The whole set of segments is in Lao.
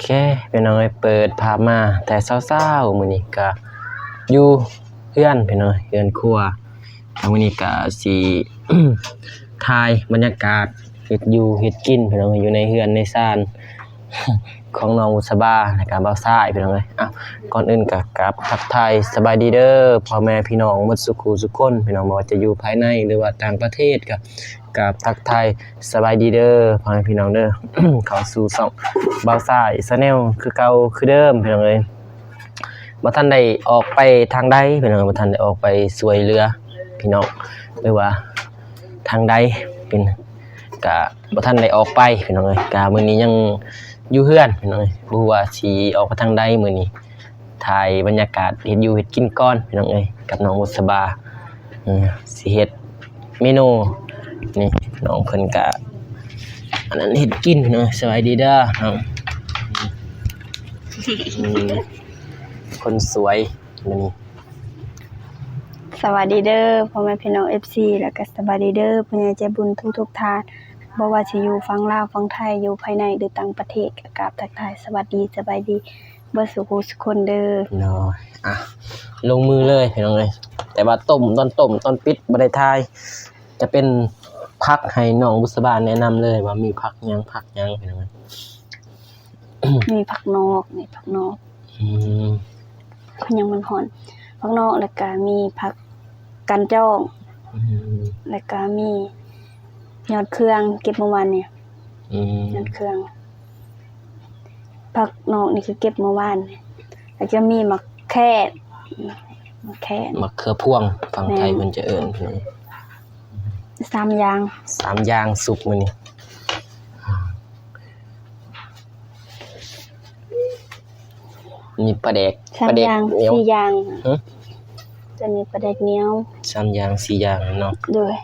ເຄ ພີ່ນ້ອງເອີຍ ເປີດພາບມາແຕ່ເຊົ້າໆ ມື້ນີ້ກະຢູ່ເຮືອນ ພີ່ນ້ອງເອີຍ ເຮືອນຄົວ. ມື້ນີ້ກະຊິຖ່າຍບັນຍາກາດເຮັດຢູ່ເຮັດກິນ ພີ່ນ້ອງເອີຍ ຢູ່ໃນເຮືອນໃນຊານຂອງນ້ອງບຸດສະບາ ແລະກະບ່າວຊາຍ ພີ່ນ້ອງເອີຍ. ເອົ້າ ກ່ອນອື່ນກະກາບທັກທາຍສະບາຍດີເດີ ພໍ່ແມ່ພີ່ນ້ອງໝົດສູ່ຄູ່ສູ່ຄົນ ພີ່ນ້ອງ ບໍ່ວ່າຈະຢູ່ພາຍໃນ ຫຼືວ່າຕ່າງປະເທດ ກະ ກາບທັກທາຍສະບາຍດີເດີ ພໍ່ແມ່ພີ່ນ້ອງເດີ ເຂົ້າສູ່ຊ່ອງບ່າວຊາຍ Channel ຄືເກົ່າຄືເດີມ ພີ່ນ້ອງເອີຍ. ບໍ່ທັນໄດ້ອອກໄປທາງໃດ ພີ່ນ້ອງ ບໍ່ທັນໄດ້ອອກໄປຊ່ວຍເຫຼືອພີ່ນ້ອງ ຫຼືວ່າທາງໃດ ເປັນ ກະບໍ່ທັນໄດ້ອອກໄປ ພີ່ນ້ອງເອີຍ. ກະມື້ນີ້ຍັງຢູ່ເຮືອນ ພີ່ນ້ອງເອີຍ ບໍ່ຮູ້ວ່າຊິອອກໄປທາງໃດມື້ນີ້. ຖ່າຍບັນຍາກາດເຮັດຢູ່ເຮັດກິນກ່ອນ ພີ່ນ້ອງເອີຍ ກັບນ້ອງບຸດສະບາ. ເອີ ຊິເຮັດເມນູ ນີ້ນ້ອງເພິ່ນກະ ອັນນັ້ນເຮັດກິນເນາະ. ສະບາຍດີເດີນ້ອງ ອືມ ຄົນສວຍມື້ນີ້. ສະບາຍດີເດີພໍ່ແມ່ພີ່ນ້ອງ ເອັຟຊີ ແລ້ວກະສະບາຍດີເດີຜູ້ໃຫຍ່ໃຈບຸນທຸກໆທ່ານ ບໍ່ວ່າຊິຢູ່ຝັ່ງລາວ ຝັ່ງໄທ ຢູ່ພາຍໃນ ຫຼື ຕ່າງປະເທດ ກະກາບທັກທາຍສະຫວັດດີ ສະບາຍດີ ເບິດສູ່ຄູ່ສູ່ຄົນເດີ. ໂດຍ ອ່ະ ລົງມືເລີຍພີ່ນ້ອງເອີຍ. ແຕ່ວ່າຕົ້ມ ຕອນຕົ້ມ ຕອນປິດບໍ່ໄດ້ຖ່າຍ. ຈະເປັນຜັກໃຫ້ນ້ອງບຸດສະບາແນະນຳເລີຍວ່າມີຜັກຫຍັງ ຜັກຫຍັງ ພີ່ນ້ອງເອີຍ. ມີຜັກນອກ ມີຜັກນອກ ອືມ ເພິ່ນຍັງມັນຮ້ອນ ຜັກນອກ ແລ້ວກະມີຜັກ ກັນຈອງ ອືມ ແລ້ວກະມີຍອດເຄືອງເກັບມື້ວານນີ້ ອືມ ຍອດເຄືອງ ຜັກນອກນີ້ຄືເກັບມື້ວານນີ້ ແລ້ວກະມີໝາກແຄນ ໝາກແຄນ ໝາກເຂືອພວງ ຝັ່ງໄທ ແມ່ນ ເພິ່ນຈະເອີ້ນ ສາມຢ່າງ ສາມຢ່າງສຸກມື້ນີ້. ມີປາແດກ ສາມຢ່າງ ປາແດກໜຽວ ສີ່ຢ່າງ ຮະ ຈະມີປາແດກໜຽວ ສາມຢ່າງ ສີ່ຢ່າງເນາະ ໂດຍ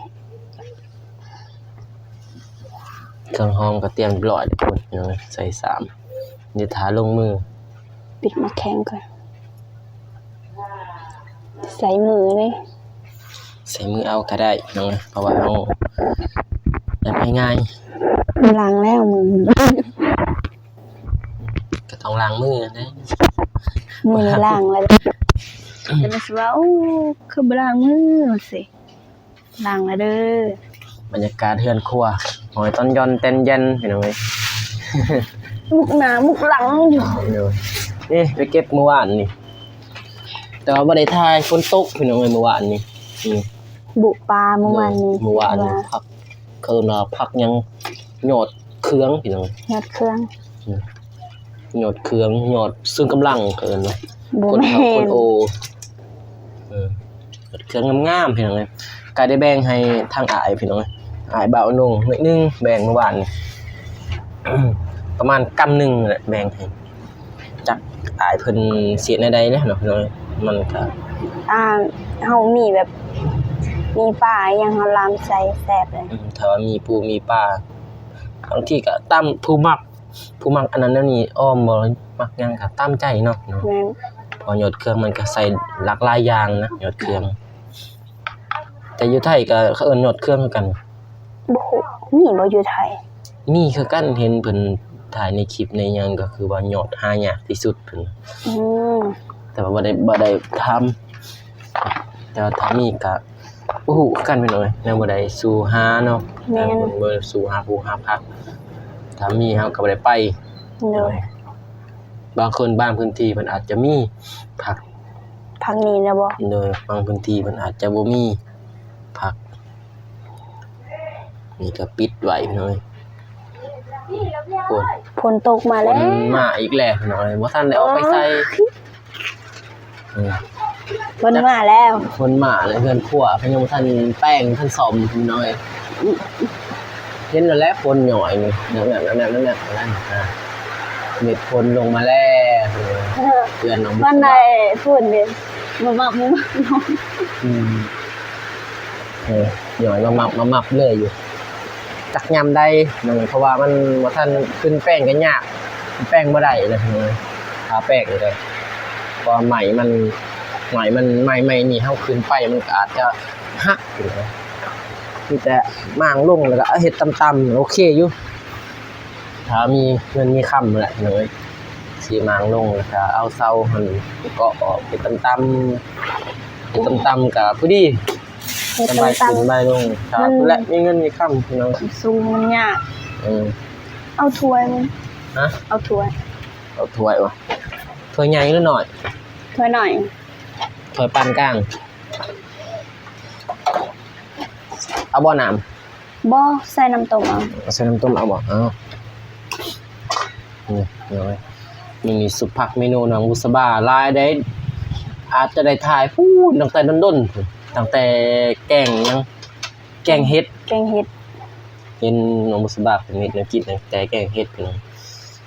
ເຄື່ອງຫອມກໍຕຽມຮຽບຮ້ອຍພຸ້ນ ເນາະ ໃສ່ສາມ ນີ້ຖ້າລົງມື ປິດໝາກແຄນກ່ອນ ໃສ່ມືເລີຍ ໃສ່ມືເອົາກໍໄດ້ເນາະ ເພາະວ່າເຮົາ ແບບງ່າຍໆ ລ້າງແລ້ວມື ກໍຕ້ອງລ້າງມືແຫຼະ ມືນີ້ລ້າງແລ້ວ ແຕ່ມັນຊິວ່າ ໂອ້ ຄືບໍ່ລ້າງມື ວ່າຊີ້ ລ້າງແລ້ວເດີ. ບັນຍາກາດເຮືອນຄົວ ຫອຍຕອນຢ່ອນແຕ່ນແຢ່ນ ພີ່ນ້ອງເອີຍ ມຸກໜ້າມຸກຫຼັງຢູ່ ໂດຍ ນີ້ໄປເກັບມື້ວານນີ້ ແຕ່ວ່າບໍ່ໄດ້ຖ່າຍ ຝົນຕົກ ພີ່ນ້ອງເອີຍ ມື້ວານນີ້ ນີ້ ບຸປາມື້ວານນີ້ ມື້ວານນີ້ ແຕ່ວ່າ ຜັກ ເອີ້ນວ່າຜັກຫຍັງ ຍອດເຄືອງ ພີ່ນ້ອງ ຍອດເຄືອງ ອືມ ຍອດເຄື່ອງ ຍອດເຊິ່ງກຳລັງ ເຂົາເອີ້ນວ່າ ບໍ່ແມ່ນ ຄົນເຖົ້າຄົນໂອ ເອີ ຍອດເຄື່ອງງາມໆ ພີ່ນ້ອງເອີຍ ກະໄດ້ແບ່ງໃຫ້ທາງອ້າຍ ພີ່ນ້ອງເອີຍ ອ້າຍບ່າວໜຸ່ງໜ້ອຍໜຶ່ງ ແບ່ງມື້ວານນີ້ ປະມານກຳໜຶ່ງແຫຼະ ແບ່ງໃຫ້ ຈັກອ້າຍເພິ່ນຊິເຮັດແນວໃດແຫຼະເນາະ ພີ່ນ້ອງເອີຍ ມັນກະ ອ່າ ເຮົາມີແບບ ມີປາອີ່ຫຍັງ ເຮົາລາມໃສ່ແຊບເລີຍ ອືມ ຖ້າວ່າມີປູມີປາ ບາງທີກໍຕາມຜູ້ມັກ ຜູ້ມັກອັນນັ້ນແນວນີ້ ອ້ອມບໍ່ ມັກຫຍັງກໍຕາມໃຈເນາະ ເນາະ ແມ່ນ ເພາະຍອດເຄື່ອງມັນກໍໃສ່ຫຼາກຫຼາຍຢ່າງນະ ຍອດເຄື່ອງ ແຕ່ຢູ່ໄທກໍເຂົາເອີ້ນຍອດເຄື່ອງຄືກັນ ບໍ່ຮູ້ ມີບໍ່ຢູ່ໄທ? ມີຄືກັນ ເຫັນເພິ່ນຖ່າຍໃນຄລິບໃນຫຍັງ ກໍຄືວ່າຍອດຫາຍາກທີ່ສຸດເພິ່ນ ອືມ ແຕ່ວ່າບໍ່ໄດ້ ບໍ່ໄດ້ຖາມ ແຕ່ວ່າຖ້າມີກໍ ບໍ່ຮູ້ຄືກັນ ພີ່ນ້ອງເອີຍ ຍັງບໍ່ໄດ້ສູ່ຫາເນາະ ແມ່ນ ຍັງບໍ່ໄດ້ສູ່ຫາປູຫາຜັກ ຖ້າມີເຮົາກໍບໍ່ໄດ້ໄປ ໂດຍ ບາງຄົນບາງພື້ນທີ່ເພິ່ນອາດຈະມີຜັກ ຜັກນີ້ນະບໍ ໂດຍ ບາງພື້ນທີ່ເພິ່ນອາດຈະບໍ່ມີຜັກ ນີ້ກໍປິດໄວ້ ພີ່ນ້ອງເອີຍ ໂອ້ຍ ຝົນຕົກມາແລ້ວ ຝົນມາອີກແລ້ວ ພີ່ນ້ອງເອີຍ ບໍ່ທັນໄດ້ອອກໄປໃສ ເອີ ຝົນມາແລ້ວ ຝົນມາແລ້ວ ເຮືອນຄົວເພິ່ນຍັງບໍ່ທັນແປງທັນສ້ອມ ພີ່ນ້ອງເອີຍ ເຫັນແລ້ວແຫຼະ ຝົນຍ້ອຍນີ້ ນັ້ນໆໆໆ ເມັດຝົນລົງມາແລ້ວ ເອີ ເຮືອນນ້ອງ ມັນໄດ້ຝົນເດ້ ມັບໆໆ ອືມ ເອີ ຍ້ອຍມາມັບ ມາມັບເລີຍຢູ່ ຈັກຍາມໃດ ເພາະວ່າມັນບໍ່ທັນຂຶ້ນແປງກໍຍາກ ແປງບໍ່ໄດ້ເລີຍ ຖ້າແປງນີ້ກໍ ເພາະວ່າໄມ້ມັນ ໄມ້ມັນ ໄມ້ ໄມ້ນີ້ເຮົາຂຶ້ນໄປມັນກໍອາດຈະຫັກ ມີແຕ່ມ້າງລົງ ແລ້ວກໍເຮັດຕ່ຳໆ ໂອເຄຢູ່ ຖ້າມີເງິນມີຄຳແຫຼະ ພີ່ນ້ອງເອີຍ ສີມາງລົງ ແລ້ວກະເອົາເສົາຫັ້ນເກາະອອກ ເຮັດຕ່ຳໆ ເຮັດຕ່ຳໆ ກະພໍດີ ເຮັດຕ່ຳໆ ສະບາຍຂຶ້ນສະບາຍລົງ ຖ້າ ມັນ ແລະ ມີເງິນມີຄຳພີ່ນ້ອງ ມັນສູງ ມັນຍາກ. ເອີ ເອົາຖ້ວຍມັນ ຮະ? ເອົາຖ້ວຍ ເອົາຖ້ວຍວະ ຖ້ວຍໃຫຍ່ຫຼືນ້ອຍ? ຖ້ວຍນ້ອຍ ຖ້ວຍປານກາງ ເອົາບໍ່ນ້ຳ? ບໍ່ ໃສ່ນ້ຳຕົ້ມເອົາ. ໃສ່ນ້ຳຕົ້ມເອົາບໍ່? ເອົາ ນີ້ ມີສຸບຜັກເມນູນ້ອງບຸດສະບາຫຼາຍເດ້ ອາດຈະໄດ້ຖ່າຍພຸ້ນຕັ້ງແຕ່ດົນໆ ຕັ້ງແຕ່ແກງຫຍັງ ແກງເຫັດ ແກງເຫັດ ເຫັນນ້ອງບຸດສະບາເພິ່ນເຮັດແນວກິນຕັ້ງແຕ່ແກງເຫັດພີ່ນ້ອງ.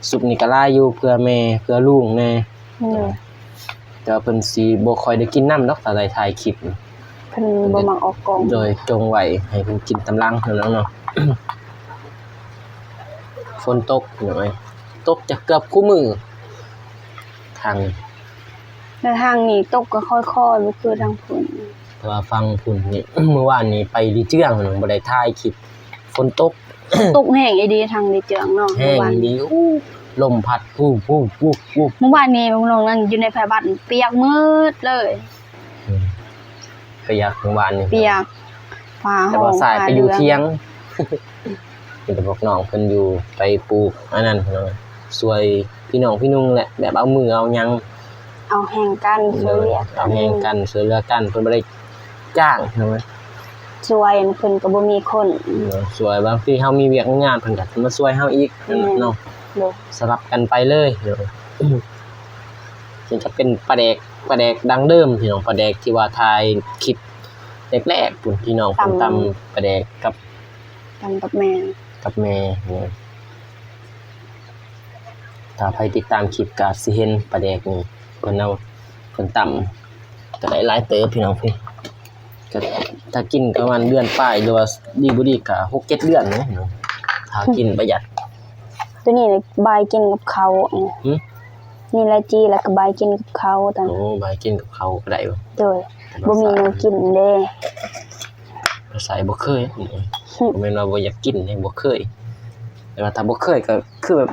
ສຸບນີ້ກໍຫຼາຍຢູ່ ເພື່ອແມ່ ເພື່ອລຸງແດ່. ແມ່ນ ແຕ່ວ່າເພິ່ນຊິບໍ່ຄ່ອຍໄດ້ກິນນຳດອກ ຖ້າໄດ້ຖ່າຍຄລິບ ເພິ່ນບໍ່ມັກອອກກ້ອງ. ໂດຍ ຈົ່ງໄວ້ໃຫ້ເພິ່ນກິນຕາມຫຼັງເທົ່ານັ້ນເນາະ. ຝົນຕົກພີ່ນ້ອງເອີຍ ຕົກຈະເກືອບຄູ່ມື້ ທາງ ແລະ ທາງນີ້ຕົກກໍຄ່ອຍໆ ບໍ່ຄືທາງພຸ້ນ. ແຕ່ວ່າຝັ່ງພຸ້ນນີ້ ມື້ວານນີ້ໄປລີເຈືອງ ບໍ່ໄດ້ຖ່າຍຄລິບ ຝົນຕົກ ຕົກແຮງອີ່ຫຼີທາງລີເຈືອງເນາະ ແຮງອີ່ຫຼີ. ໂອ້ ລົມພັດ ວູບໆໆໆ. ມື້ວານນີ້ນ້ອງນັ້ນຢູ່ໃນພາຍວັດປຽກໝົດເລີຍ. ອືມ ປຽກມື້ວານນີ້ ປຽກ ຟ້າຮ້ອງ ແຕ່ວ່າສາຍໄປຢູ່ທຽງ ມີແຕ່ພວກນ້ອງເພິ່ນຢູ່ ໄປປູກອັນນັ້ນພີ່ນ້ອງ ຊ່ວຍພີ່ນ້ອງພີ່ນຸ່ງແຫຼະ ແບບເອົາມືເອົາຫຍັງ ເອົາແຮງກັນ ເອີ ຊ່ວຍເຫຼືອກັນ ເອົາແຮງກັນ ຊ່ວຍເຫຼືອກັນ ເພິ່ນບໍ່ໄດ້ຈ້າງພີ່ນ້ອງ ຊ່ວຍເພິ່ນກໍບໍ່ມີຄົນ ເອີ ຊ່ວຍ ບາງທີເຮົາມີວຽກມີງານ ເພິ່ນກໍຈະມາຊ່ວຍເຮົາອີກ ແມ່ນ ເນາະ ໂດຍ ສະຫຼັບກັນໄປເລີຍ ເພິ່ນຈະເປັນປາແດກ ປາແດກດັ້ງເດີມພີ່ນ້ອງ ປາແດກທີ່ວ່າຖ່າຍຄລິບແລກໆພຸ້ນ ພີ່ນ້ອງເພິ່ນຕຳ ຕຳປາແດກກັບ ຕຳກັບແມ່ ກັບແມ່ ເອີ ຖ້າໃຜຕິດຕາມຄລິບກໍຊິເຫັນປາແດກນີ້ ເພິ່ນເອົາ ເພິ່ນຕຳກໍໄດ້ຫຼາຍເຕີບພີ່ນ້ອງເອີຍ ກໍຖ້າກິນກໍປະມານເດືອນປາຍ ຫຼືວ່າດີບໍ່ດີກໍຫົກເຈັດເດືອນເນາະ ຖ້າກິນປະຢັດ. ໂຕນີ້ບາຍກິນກັບເຂົ້າ ຫື? ນີ້ລະຈີ ແລ້ວກໍບາຍກິນກັບເຂົ້າຕອນ ໂອ້ ບາຍກິນກັບເຂົ້າກໍໄດ້ບໍ່? ໂດຍ ບໍ່ມີແນວກິນເດ້ ພາສາບໍ່ເຄີຍ ບໍ່ແມ່ນວ່າບໍ່ຢາກກິນເດ້ ບໍ່ເຄີຍ ແຕ່ວ່າຖ້າບໍ່ເຄີຍກໍຄືແບບ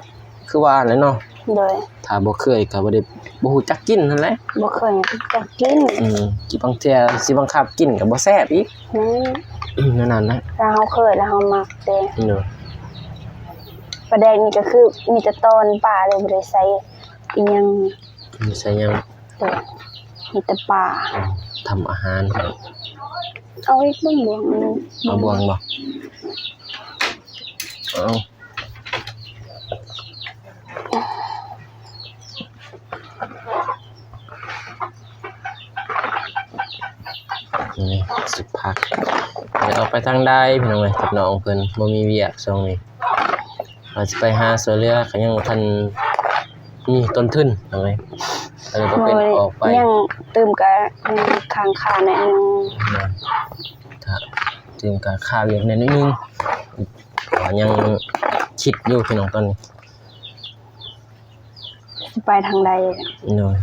ຄືວ່າແຫຼະເນາະ ໂດຍ ຖ້າບໍ່ເຄີຍກໍບໍ່ໄດ້ ບໍ່ຮູ້ຈັກກິນຫັ້ນແຫຼະ ບໍ່ເຄີຍຮູ້ຈັກກິນ ອືມ ບາງເທື່ອຊິບັງຄັບກິນກໍບໍ່ແຊບອີກ ແມ່ນ ແນວນັ້ນນະ ຖ້າເຮົາເຄີຍແລ້ວເຮົາມັກເດ້ ໂດຍ ປາແດກນີ້ກໍຄືມີແຕ່ຕອນປາເລີຍ ບໍ່ໄດ້ໃສ່ອີ່ຫຍັງ ບໍ່ໃສ່ຫຍັງ ໂດຍ ມີແຕ່ປາ ອືມ ທຳອາຫານ ເອົາອີກບ່ວງໜຶ່ງ ເອົາບ່ວງບໍ່? ເອົາ ນີ້ ສຸບຜັກ ເດີນອອກໄປທາງໃດພີ່ນ້ອງເອີຍ ກັບນ້ອງເພິ່ນບໍ່ມີວຽກຊ່ວງນີ້ ວ່າຊິໄປຫາຊ່ວຍເຫຼືອ ກໍຍັງບໍ່ທັນມີຕົ້ນທຶນ ເອີຍ ກໍເລີຍບໍ່ເປັນອອກໄປ ຍັງຕື່ມກະຍັງຄ້າງຄາໜ້ອຍໜຶ່ງ ແມ່ນ ກະຕື່ມກະຄາວຽກແດ່ໜ້ອຍໜຶ່ງ ກໍຍັງຄິດຢູ່ພີ່ນ້ອງຕອນນີ້ ຊິໄປທາງໃດ ໂດຍ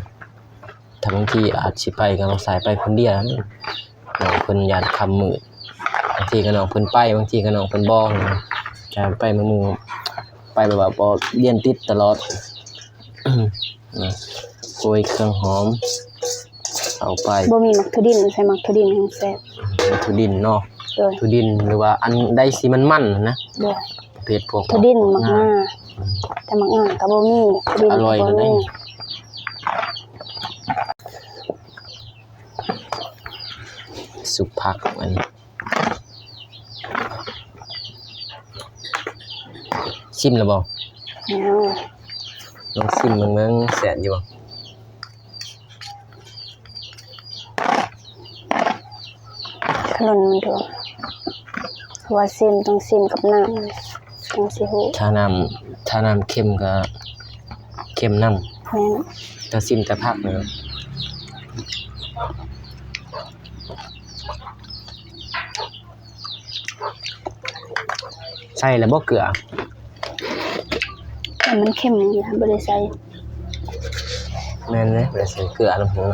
ຖ້າບາງທີອາດຊິໄປກໍຕ້ອງສາຍໄປຄົນດຽວ ນ້ອງເພິ່ນຢ້ານຄ່ຳມືດ ບາງທີກໍນ້ອງເພິ່ນໄປ ບາງທີກໍນ້ອງເພິ່ນບອກ ຈະໄປມື້ ໄປແບບວ່າບໍ່ລຽນຕິດຕະຫຼອດ ໂອ້ຍ ເຄື່ອງຫອມ ເອົາໄປ ບໍ່ມີໝາກຖົ່ວດິນ ໃສ່ໝາກຖົ່ວດິນແຮງແຊບ ຖົ່ວດິນເນາະ ໂດຍ ຖົ່ວດິນ ຫຼືວ່າອັນໃດທີ່ມັນໆ ນະ ໂດຍ ປະເພດພວກຖົ່ວດິນ ໝາກງາ ອືມ ແຕ່ໝາກງາກໍບໍ່ມີ ຖົ່ວດິນ ອະຮ່ອຍ ກໍບໍ່ມີ ສຸບຜັກອັນນີ້ ຊິມແລ້ວບໍ່? ຍັງ ລອງຊິມເບິ່ງ ເບິ່ງແຊບຢູ່ບໍ່? ຂະໜົມມັນໂດ ເພາະວ່າຊິມ ຕ້ອງຊິມກັບນ້ຳ ຈັ່ງຊິຮູ້ ຖ້ານ້ຳ ຖ້ານ້ຳເຄັມກໍເຄັມນຳ ແມ່ນ ຖ້າຊິມແຕ່ຜັກນີ້ ໃສ່ແລ້ວບໍ່ເກືອ? ແຕ່ມັນເຄັມຢູ່ນະ ບໍ່ໄດ້ໃສ່ ແມ່ນເດ້ ບໍ່ໄດ້ໃສ່ເກືອນຳຫົວ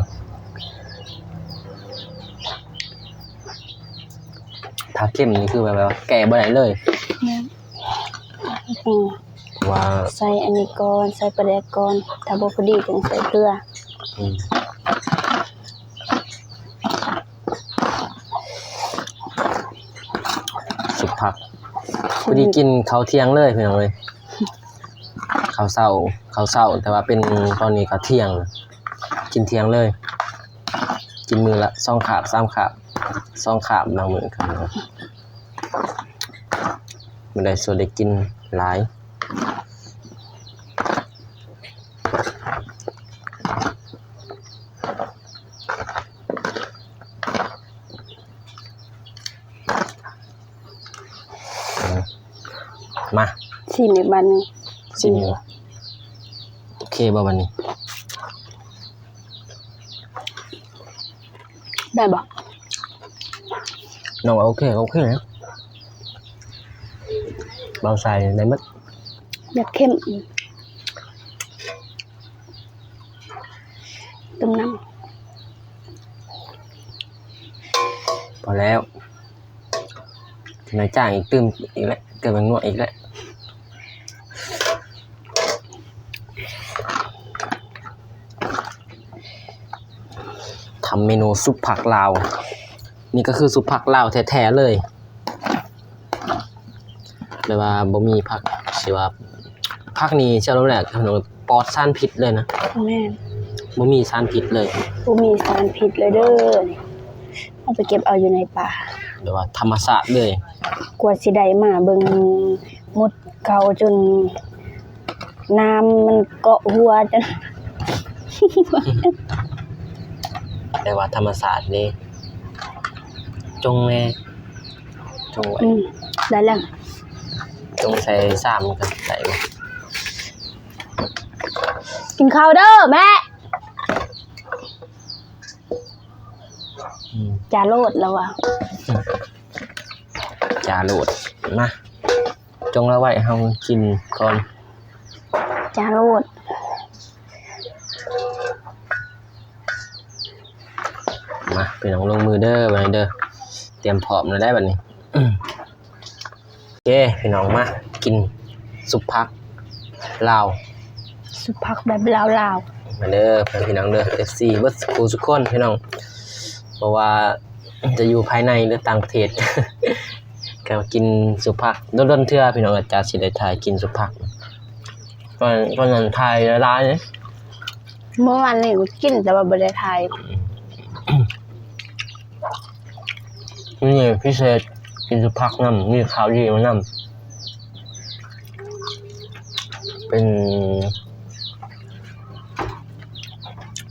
ຖ້າເຄັມນີ້ຄືແບບວ່າແກ້ບໍ່ໄດ້ເລີຍ ແມ່ນ ອືມ ວ່າ ໃສ່ອັນນີ້ກ່ອນ ໃສ່ປາແດກກ່ອນ ຖ້າບໍ່ພໍດີຈຶ່ງໃສ່ເກືອ. ອືມ ສຸບຜັກ ພໍດີກິນເຂົ້າທ່ຽງເລີຍພີ່ນ້ອງເອີຍ. ເຂົ້າເຊົ້າ ເຂົ້າເຊົ້າ ແຕ່ວ່າເປັນຕອນນີ້ກໍທ່ຽງ ກິນທ່ຽງເລີຍ. ກິນມື້ລະສອງຄາບສາມຄາບ ສອງຄາບບາງມື້ກໍມີ. ບໍ່ໄດ້ສວຍໄດ້ກິນຫຼາຍ. ມາ ຊີມອີກບາດໜຶ່ງ ຊີມອີກ. ໂອເຄບໍ່ບາດນີ້? ໄດ້ບໍ່? ນ້ອງວ່າໂອເຄ ໂອເຄນະ. ເບົາໃສ່ໄດ້ໝົດ. ຢາກເຂັ້ມ ຕື່ມນ້ຳ ພໍແລ້ວ. ນາຍຈ້າງອີກ ຕື່ມອີກແລ້ວ ເກີດມານົວະອີກແລ້ວ. ທຳເມນູຊຸບຜັກລາວ. ນີ້ກໍຄືຊຸບຜັກລາວແທ້ໆເລີຍ ແບບວ່າບໍ່ມີຜັກ ຊິວ່າ ຜັກນີ້ສະຫຼຸບແລ້ວ ປອດສານພິດເລີຍນະ. ແມ່ນ ບໍ່ມີສານພິດເລີຍ ບໍ່ມີສານພິດເລີຍເດີ. ເຮົາໄປເກັບເອົາຢູ່ໃນປ່າ ແບບວ່າທຳມະຊາດເລີຍ. ກວ່າຊິໄດ້ມາ ເບິ່ງໝົດເກົ່າຈົນນ້ຳມັນເກາະຫົວຈົນ ແຕ່ວ່າທຳມະຊາດນີ້ ຈົ່ງແນ່ ຈົ່ງໄວ້. ອືມ ໄດ້ແລ້ວ ຈົ່ງໃສ່ຊາມມັນກໍໄດ້. ກິນເຂົ້າເດີແມ່. ອືມ ຈາໂລດລະວ່າ ຈາໂລດ. ມາ ຈົ່ງລະໄວ້ ເຮົາກິນກ່ອນ ຈາໂລດ. ມາ ພີ່ນ້ອງ ລົງມືເດີ ບາດນີ້ເດີ. ຕຽມພ້ອມແລ້ວໄດ໋ບາດນີ້. ໂອເຄ ພີ່ນ້ອງ ມາກິນຊຸບຜັກລາວ ຊຸບຜັກແບບລາວໆ. ມາເດີພີ່ນ້ອງເດີ ເອັຟຊີ ເບິດສູ່ຜູ້ສູ່ຄົນ ພີ່ນ້ອງ ບໍ່ວ່າຈະຢູ່ພາຍໃນ ຫຼື ຕ່າງປະເທດ ກໍກິນຊຸບຜັກ. ດົນໆເທື່ອ ພີ່ນ້ອງ ອາຈານຊິໄດ້ຖ່າຍກິນຊຸບຜັກ. ກ່ອນ ກ່ອນນັ້ນຖ່າຍຫຼາຍໆເດ້. ເມື່ອວານນີ້ກໍກິນ ແຕ່ວ່າບໍ່ໄດ້ຖ່າຍ. ມື້ນີ້ພິເສດ ກິນຊຸບຜັກນຳ ມີຂ່າວດີມານຳ ເປັນ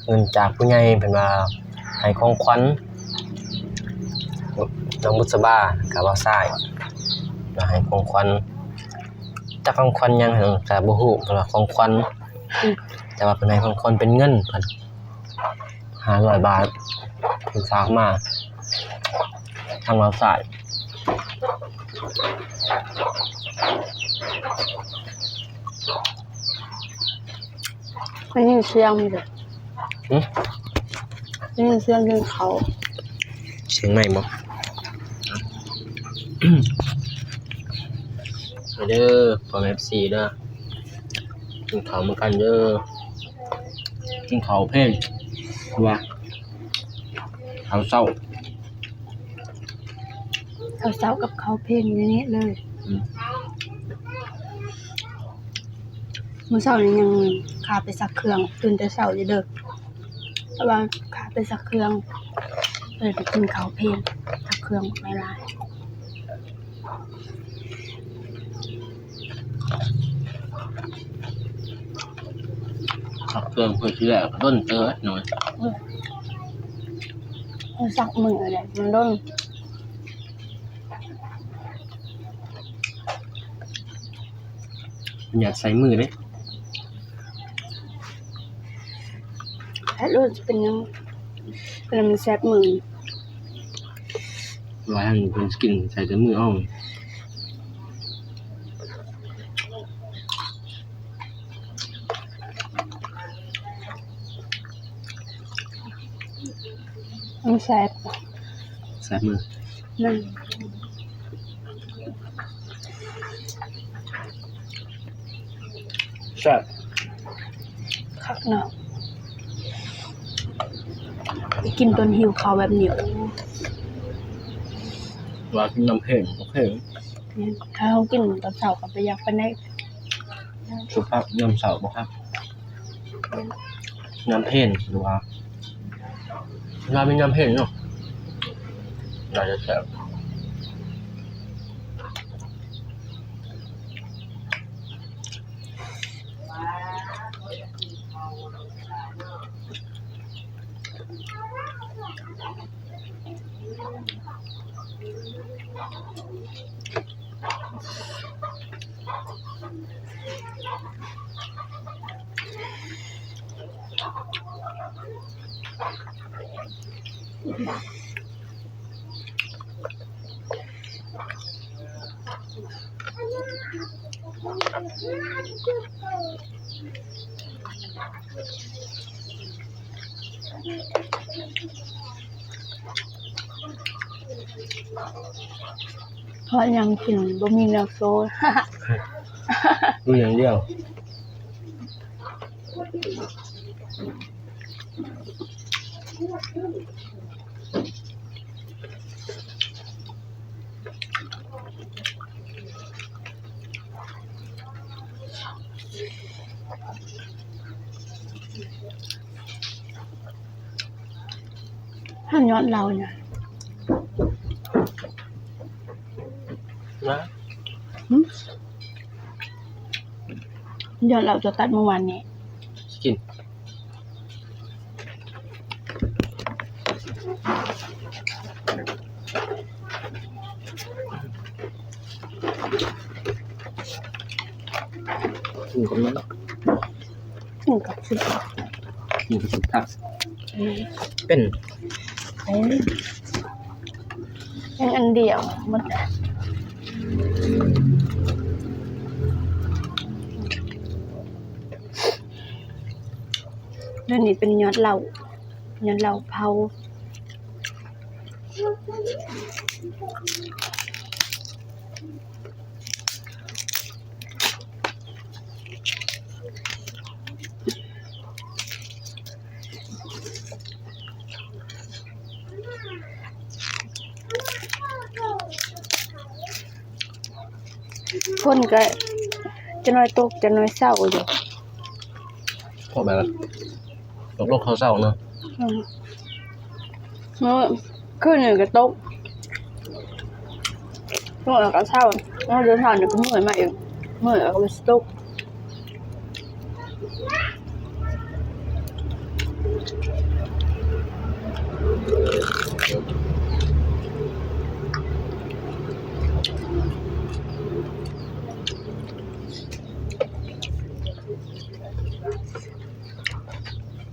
ເງິນຈາກຜູ້ໃຫຍ່ ເພິ່ນວ່າໃຫ້ຂອງຂວັນ ນ້ອງບຸດສະບາກັບບ່າວຊາຍ ວ່າໃຫ້ຂອງຂວັນ ຈັກຂອງຂວັນຫຍັງ ກໍບໍ່ຮູ້ ເພິ່ນວ່າຂອງຂວັນ ແຕ່ວ່າເພິ່ນໃຫ້ຂອງຂວັນເປັນເງິນ ເພິ່ນ ຫ້າຮ້ອຍບາດ ເພິ່ນຝາກມາທາງບ່າວຊາຍ. ໄດ້ຍິນສຽງມັນເດີ. ຫຶ? ໄດ້ຍິນສຽງກິນເຂົ້າ. ສຽງໄມ້ບໍ່? ມາເດີ ພໍ່ແມ່ເອັຟຊີເດີ ກິນເຂົ້ານຳກັນເດີ. ກິນເຂົ້າເພງ ວ່າເຂົ້າເຊົ້າ ເຂົ້າເຊົ້າກັບເຂົ້າເພງຢູ່ນີ້ເລີຍ. ອືມ ມື້ເຊົ້ານີ້ຍັງຂ້າໄປຊັກເຄື່ອງ ຕື່ນແຕ່ເຊົ້າຢູ່ເດີ ແຕ່ວ່າຂ້າໄປຊັກເຄື່ອງ ເລີຍໄປກິນເຂົ້າເພງ ຊັກເຄື່ອງຫຼາຍໆ. ຄັກເຄື່ອງເພື່ອຊິແລ້ວກໍດົນເຕີບເນາະ. ອືມ ມັນສັກມື້ແຫຼະ ມັນດົນ ຢາກໃສ່ມືເດ້. ແລ້ວຊິເປັນຫຍັງ ເປັນມັນແຊບມື ວ່າຫັ້ນເພິ່ນກິນໃສ່ແຕ່ມືເອົາ. ມັນແຊບ ແຊບມື້ ນັ້ນ ອືມ. ແຊບ ຄັກເນາະ ໄປກິນຕອນຫິວເຂົ້າແບບນີ້ ໂອ້ ວ່າກິນນ້ຳເພັງ ໂອເຄ ແມ່ນ ຖ້າເຮົາກິນຕອນເຊົ້າກໍບໍ່ຢາກປານໃດ ສຸຂະຍາມເຊົ້າບໍ່ຄັກ ຍາມເພັງ ຫຼືວ່າ ເວລາມີຍາມເພັງເນາະ ໜ້າຈະແຊບ. ເພາະຍາມກິນບໍ່ມີແນວໂຊ ຢູ່ຢ່າງດຽວ. ຖ້າຍອດເຫຼົ້ານະ ນະ ຫຶ? ຍອດເຫຼົ້າເຈົ້າຕັດມື້ວານນີ້ ຊິກິນ. ກິນກັບນັ້ນ ກິນກັບຊຸບ ກິນກັບຊຸບຜັກ ອືມ ເປັນ ເປັນ ຍັງອັນດຽວໝົດ. ແລ້ວນີ້ເປັນຍອດເຫຼົ້າ ຍອດເຫຼົ້າເຜົາ. ຝົນກໍຈະໜ້ອຍຕົກຈະໜ້ອຍເຊົາຢູ່ ພໍແບບ ຕົກລົງເຊົາໆເນາະ. ອືມ ມື້ຄືນນີ້ກໍຕົກ ຕົກແລ້ວກໍເຊົາ ແລ້ວເດີນທາງນີ້ກໍເມື່ອຍມາອີກ ເມື່ອຍແລ້ວກໍໄປຕົກ.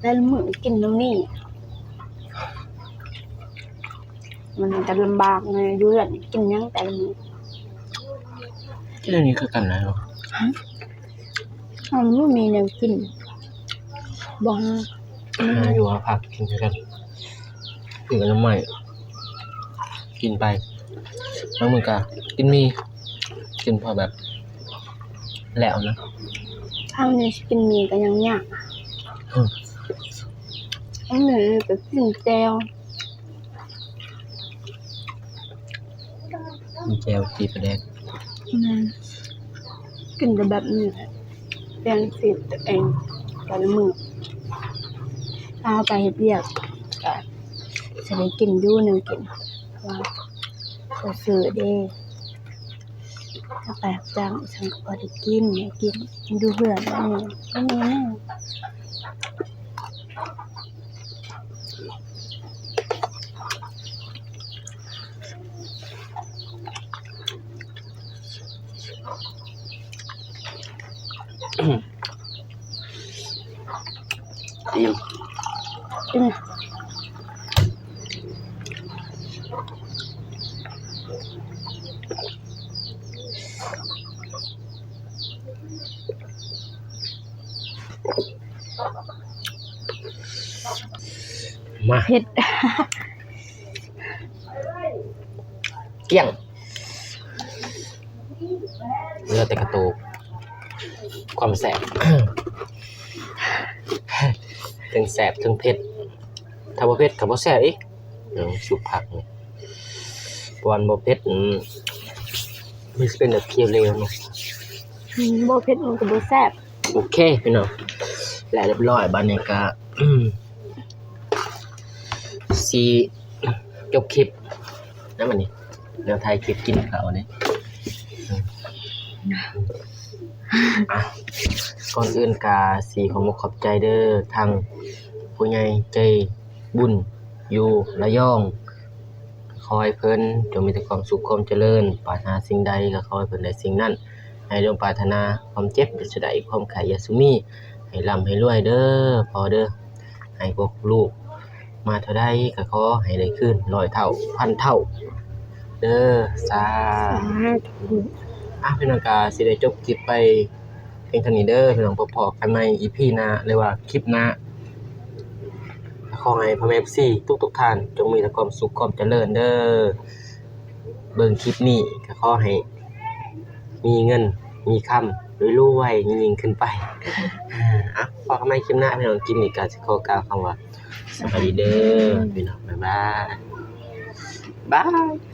ແຕ່ລະມື້ກິນແນວນີ້ ມັນກໍລຳບາກແດ່ ຢູ່ເຮືອນກິນຫຍັງແຕ່ລະມື້ ກິນອັນນີ້ຄືກັນນະ. ເຮົາບໍ່ມີແນວກິນ ບໍ່ຫາ ຫາຢູ່ຫາພັກກິນຄືກັນ ຊື້ໜໍ່ໄມ້ ກິນໄປ ບາງມື້ກະກິນໝີ່ ກິນພໍແບບແລ້ວນະ. ທາງນີ້ຊິກິນໝີ່ກະຍັງຍາກ ອືມ ອັນນີ້ກະກິນແຈ່ວ ແຈ່ວຈີ່ປາແດກ ແມ່ນ ກິນແຕ່ແບບນີ້ແຫຼະ ປ່ຽນຊີວິດຕົວເອງແຕ່ລະມື້ ຖ້າເຮົາໄປເຮັດວຽກກະຊິໄດ້ກິນຢູ່ແນວກິນ ເພາະວ່າເຂົາຊື້ເດ້ ຖ້າໄປຮັບຈ້າງຊັ້ນກະພໍໄດ້ກິນ ກິນ ກິນຢູ່ເຮືອນ ອັນນີ້ ອັນນີ້ ອີ່ມ ອີ່ມ. ມາ ເຜັດ ກ້ຽງ ເຫຼືອແຕ່ກະໂຕກ ຄວາມແຊບ ເທິງແຊບເທິງເຜັດ ຖ້າບໍ່ເຜັດກໍບໍ່ແຊບອີກ. ອືມ ຊຸບຜັກນີ້ ປານບໍ່ເຜັດ ອືມ ມັນຊິເປັນແບບຂຽວເຫຼວເນາະ. ອືມ ບໍ່ເຜັດມັນກໍບໍ່ແຊບ. ໂອເຄພີ່ນ້ອງ ແລະ ຮຽບຮ້ອຍ ບາດນີ້ກໍ ຊິຈົບຄລິບນະ ບາດນີ້ ແນວຖ່າຍຄລິບກິນເຂົ້ານີ້. ອ່ະ ກ່ອນອື່ນກະຊິຂໍຂອບໃຈເດີ ທາງຜູ້ໃຫຍ່ໃຈບຸນຢູ່ລະຍອງ ຂໍໃຫ້ເພິ່ນຈົ່ງມີແຕ່ຄວາມສຸກຄວາມຈະເລີນ ປາດຖະໜາສິ່ງໃດກໍຂໍໃຫ້ເພິ່ນໄດ້ສິ່ງນັ້ນ ໃຫ້ສົມປາດຖະໜາ ຄວາມເຈັບຢ່າສະໄດ້ ຄວາມໄຂ້ຢ່າສຸມີ ໃຫ້ລ່ຳໃຫ້ລວຍເດີພໍ່ເດີ ໃຫ້ພວກລູກມາເທົ່າໃດກໍຂໍໃຫ້ໄດ້ຄືນຮ້ອຍເທົ່າພັນເທົ່າເດີ ສາທຸ. ອ່ະ ພີ່ນ້ອງ ກະຊິໄດ້ຈົບຄລິບໄປພຽງເທົ່ານີ້ເດີພີ່ນ້ອງ ພົບພໍ້ກັນໃໝ່ອີພີໜ້າ ຫຼືວ່າຄລິບໜ້າ. ຂໍໃຫ້ພໍ່ແມ່ເອັຟຊີທຸກໆທ່ານ ຈົ່ງມີແຕ່ຄວາມສຸກຄວາມຈະເລີນເດີ ເບິ່ງຄລິບນີ້ກໍຂໍໃຫ້ມີເງິນມີຄຳ ລວຍໆ ຍິ່ງໆຂຶ້ນໄປ. ອ່ະ ພໍ້ກັນໃໝ່ຄລິບໜ້າພີ່ນ້ອງ ຄລິບນີ້ກໍຊິຂໍກ່າວຄຳວ່າສະບາຍດີເດີພີ່ນ້ອງ ບາຍບາຍ ບາຍ.